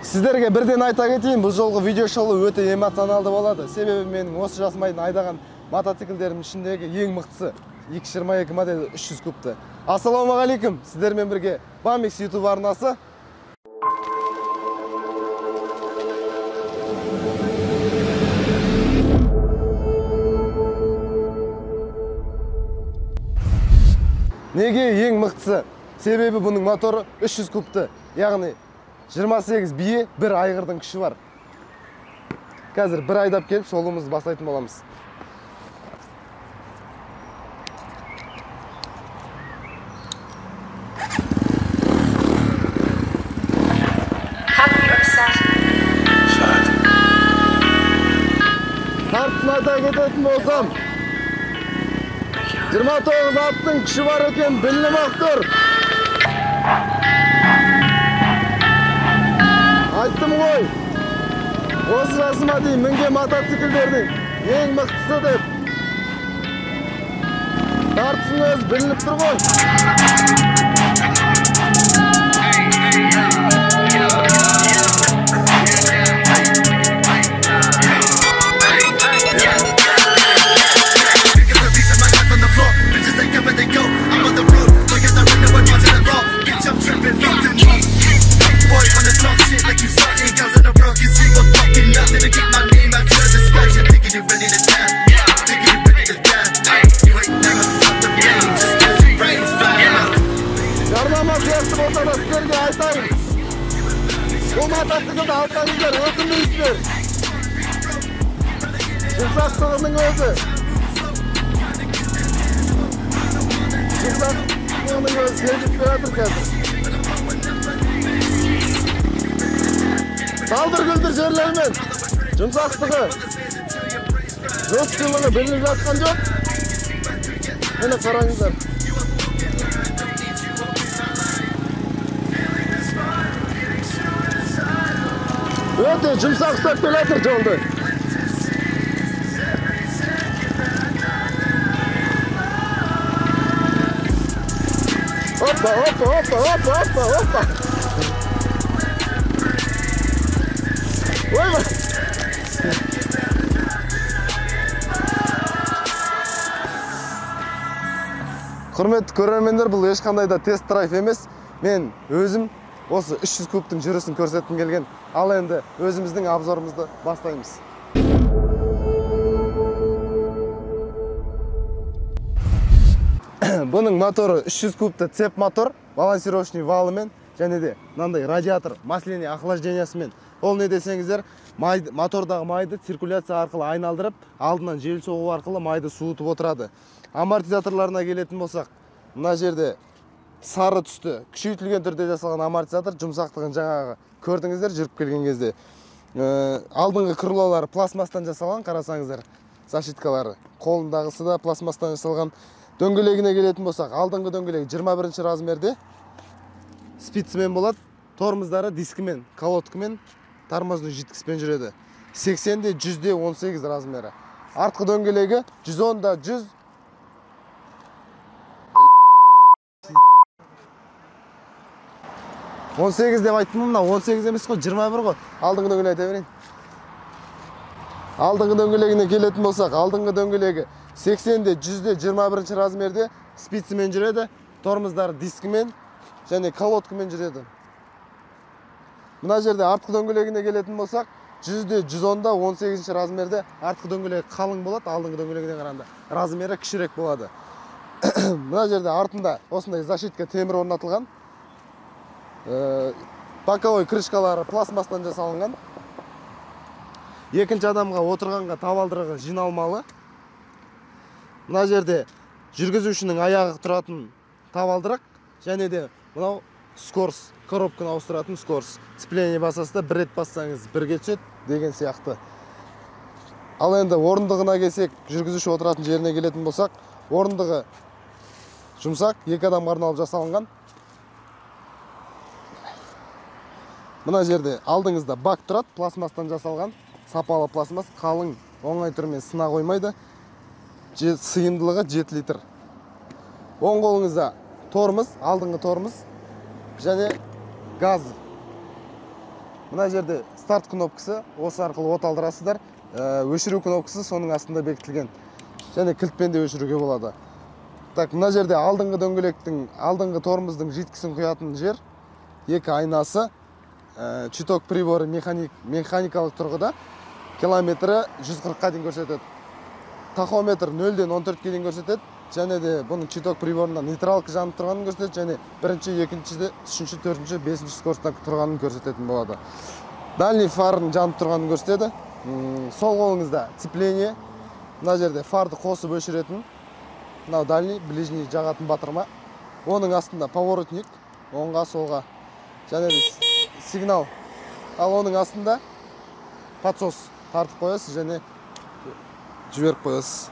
Сіздерге бірден айта кетейін, бұл жолғы видео шолу өте эмоционалды болады. Себебі менің осы жасыма дейін айдаған мотоциклдерімнің ішіндегі ең мықтысы X22 моделі 300 кубты. Ассалаумағалейкум, сіздермен бірге Bamix YouTube арнасы. Неге ең мықтысы? Себебі бұның моторы 300 кубты, яғни 28 бие бір айғырдың күші бар. Қазір бір айдап келіп шолуымызды бастайтын боламыз. Тартысын айта кететін болсам, 29 аттың күші бар екен, білініп тұр. Айттым ғой, осы жасыма дейін мінген мотоциклдердің ең мықтысы деп. Тартысының өзі білініп тұр ғой. Жарнама сияқты болса да сіздерге айтайын, бұл мотоциклді алсаңыздар өкінбейсіздер. Жұмсақтығының өзі, жұмсақтығының өзі сезіп жатыр қазір. Талдыр-гүлдір жерлермен жұмсақтығы, жоспарлығы білініп жатқан жоқ. Міне қараңыздар. Өте жұмсақ ұстап келе жатыр жолды. Опа, опа, опа, опа, опа, опа. Ойбай. Құрметті көрермендер, бұл ешқандай да тест драйв емес. Мен өзім осы 300 кубтың жүрісін көрсеткім келген. Ал енді өзіміздің обзорымызды бастаймыз. Бұның моторы 300 кубты цеп мотор, балансировочный валымен және де мынандай радиатор, масляный охлаждениясымен. Ол не десеңіздер, мотордағы майды циркуляция арқылы айналдырып, алдынан жел соғу арқылы майды суытып отырады. Амортизаторларына келетін болсақ, мына жерде сары түсті күшейтілген түрде жасалған амортизатор, жұмсақтығын жаңағы көрдіңіздер жүріп келген кезде. Алдыңғы крылолары пластмастан жасалған, қарасаңыздар, защиткалары, қолындағысы да пластмастан жасалған. Дөңгелегіне келетін болсақ, алдыңғы дөңгелегі 21 размерде спицымен болады, тормоздары дискімен, колодкамен, тормозной жидкіспен жүреді. 80-де 100-де 18 размері. Артқы дөңгелегі 110-да 100. 18 деп айттым, мына 18 емес қой, 21 ғой. Алдыңғы дөңгелек айта берейін. Алдыңғы дөңгелегіне келетін болсақ, алдыңғы дөңгелегі 80-де 100-де 21 размерде спицымен жүреді, тормоздары дискімен және колодкамен жүреді. Мына жерде артқы дөңгелегіне келетін болсақ, 100-де 110-да 18 размерде артқы дөңгелегі қалың болады, алдыңғы дөңгелегіне қарағанда размері кішірек болады. Мына жерде артында осындай защитка темір орнатылған. Боковой крышкалары пластмастан жасалынған. Екінші адамға отырғанға табалдырығы жиналмалы. Мына жерде жүргізушінің аяғы тұратын табалдырық және де мынау скорс, коробканы ауыстыратын скорс. Сцепление басасыз да бір рет бассаңыз бірге түседі деген сияқты. Ал енді орындығына келсек, жүргізуші отыратын жеріне келетін болсақ, орындығы жұмсақ, екі адамға арналып жасалынған. Мына жерде алдыңызда бак тұрады, пластмастан жасалған, сапалы пластмас, қалың, оңай түрмен сына қоймайды. Сыйымдылығы 7 литр. Оң қолыңызда тормоз, алдыңғы тормоз және газ. Мына жерде старт кнопкасы, осы арқылы от алдырасыздар. Өшіру кнопкасы соның астында бекітілген. Және кілтпен де өшіруге болады. Так, мына жерде алдыңғы дөңгелектің, алдыңғы тормоздың жидкісін құятын жер, екі айнасы, щиток приборы механикалық тұрғыда километрі 140-қа дейін көрсетеді. Тахометр 0-ден 14-ке дейін көрсетеді. Және де бұның щиток приборында нейтралка жанып тұрғанын көрсетеді, және бірінші, екінші, үшінші, төртінші, бесінші скоростьта тұрғанын көрсететін болады. Дальний фардың жанып тұрғанын көрсетеді. Сол қолыңызда цепление, мына жерде фарды қосып өшіретін, мынау дальний, ближний жағатын батырма. Оның астында поворотник, оңға, солға, және де сигнал. Ал оның астында подсос, тартып қоясыз және жіберіп қоясыз.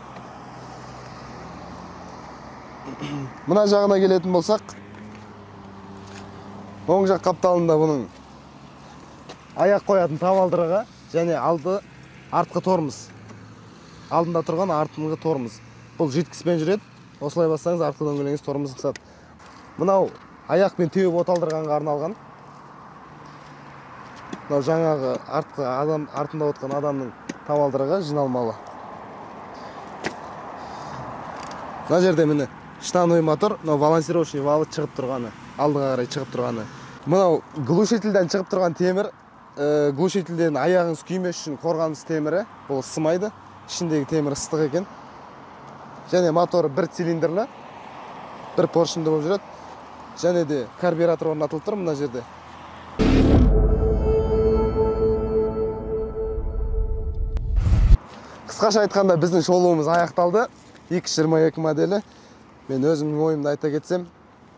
Мына жағына келетін болсақ, оң жақ қапталында бұның аяқ қоятын табалдырығы және алды артқы тормоз. Алдында тұрған артыңғы тормоз. Бұл жидкіспен жүреді. Осылай бассаңыз артқы дөңгелегіңіз тормоз қысады. Мынау аяқпен теуіп от алдырғанға арналған. Мынау жаңағы артқы адам, артында отқан адамның табалдырығы жиналмалы. Мына жерде міне штановый мотор, мынау балансировочный валы шығып тұрғаны, алдыға қарай шығып тұрғаны. Мынау глушительден шығып тұрған темір, глушительден аяғыңыз күймес үшін қорғаныс темірі, бұл ысымайды, ішіндегі темір ыстық екен. Және моторы бір цилиндрлі, бір поршенді болып жүреді. Және де карбюратор орнатылып тұр мына жерде. Қысқаша айтқанда біздің шолуымыз аяқталды. X22 моделі. Мен өзімнің ойымды айта кетсем,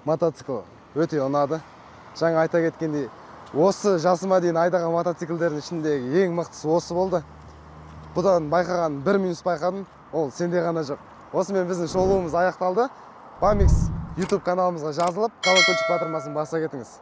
мотоцикл өте ұнады. Жаңа айта кеткендей, осы жасыма дейін айдаған мотоциклдердің ішіндегі ең мықтысы осы болды. Бұдан байқаған бір минус байқадым, ол сенде ғана жоқ. Осымен біздің шолуымыз аяқталды. Bamix YouTube каналымызға жазылып, колокольчик батырмасын баса кетіңіз.